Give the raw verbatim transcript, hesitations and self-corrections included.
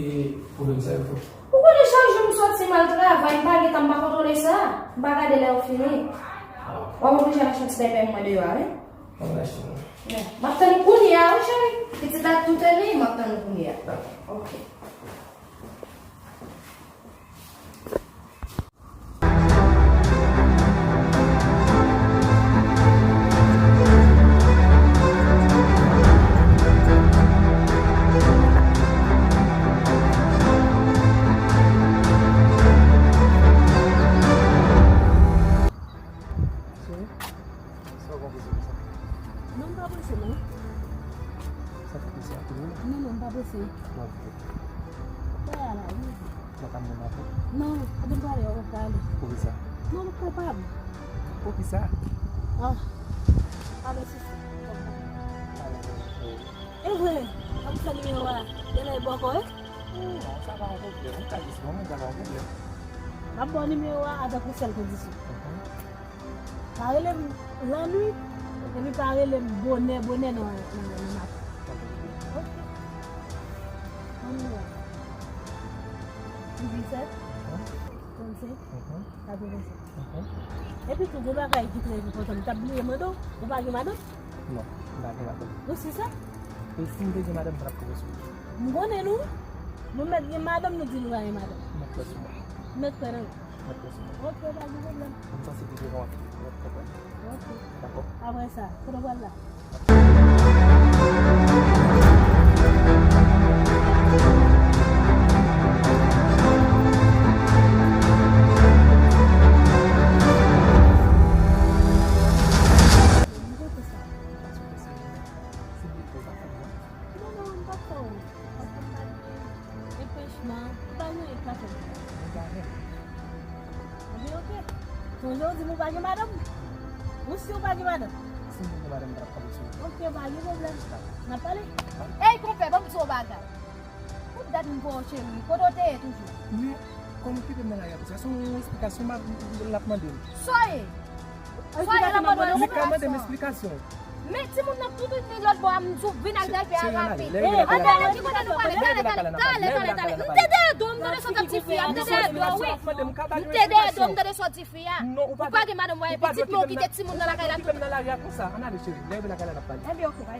E pwoblèm sa yo fò. Ou konnen chak jou m soti m al travay, m pa gen tan, m pa kontwole sa. M pa gade lè yo fini. W ap oblije al achte yon ti daypè pou mwen deyò a, wi. Mwen achte mwen. M ap tann ou kounye a, wi, cheri. Pitit la tou teni, m ap tann ou kounye a. Dakò. Ok. Cheri, sa w konpoze konsa? Non, m pa prese, non. Sa k ap prese a, tou? Non, non, m pa prese. Ok. Kòman w ye la, wi? Ou pa ka mande m apre? Non, pa gen pale, ou pale. Poukisa? Non, m kapab. Poukisa? Ah, pa gen sousi. Pale, pale. E vre, m ap fè nimewo a. Genlè e bòkò, wi? Non, sa pa yon pwoblèm. Ou ka jis ban mwen, sa pa yon pwoblèm. M ap ba w nimewo a avèk yon sèl kondisyon. Mhm. Pa rele m lannwit, epi pa rele m bonè, bonè nan, nan, nan maten. Ok. Ban m nimewo a. Disèt, mhm, trannsenk, mhm, katrevennsèt. Mhm. Epi tou, gen bagay ki trè enpòtan, m t ap bliye mande w, ou pa gen madanm? Non, m pa gen madanm. Ou si sa? E si m te gen madanm, m pa t ap kanpe sou ou. M konnen nou. Nou mèt gen madanm, nou di nou pa gen madanm. M ap fè sou mwen. M mèt fè nan ou. Mèt fè sou mwen. Ok, pa gen pwoblèm. M sanse diferan avèk ou, w ap konprann. Ok. Dakò. Apre sa, kote w pral la? Non, non, m p ap fè w. Paske m pa gen anpechman, m pa gen anyen k ka fè m. Mwen pa gen. Ebyen, ok. Sonje w di m ou pa gen madanm? Ou si w pa gen madanm? Si m te gen madanm, m t ap kanpe sou ou. Ok, pa gen pwoblèm. N ap pale. Ey, konpè, ban m di w yon bagay. Tout dat m wè w, cheri, kote w te ye toujou? Men, kòm ou kite m nan lari a konsa, se yon esplikasyon m ap, l ap mande m. Sa w ye? Sa w ye, l ap mande w esplikasyon. Li ka mande m esplikasyon. Men timoun nan tou vini lòt bò a, m di w vin ak daypè a rapid. Ann ale, ki kote nou prale? Talè, talè, talè, talè. M te dèyè do, m tande sa w t ap di fi a, m te dèyè do, wi. M te dèyè do, m tande sa w di fi a. Ou pa gen madanm, w ap fè pitit, men w kite timoun nan lakay la tou. Ann ale, cheri, lè w rive lakay la, n ap pale. Ebyen, ok, bye.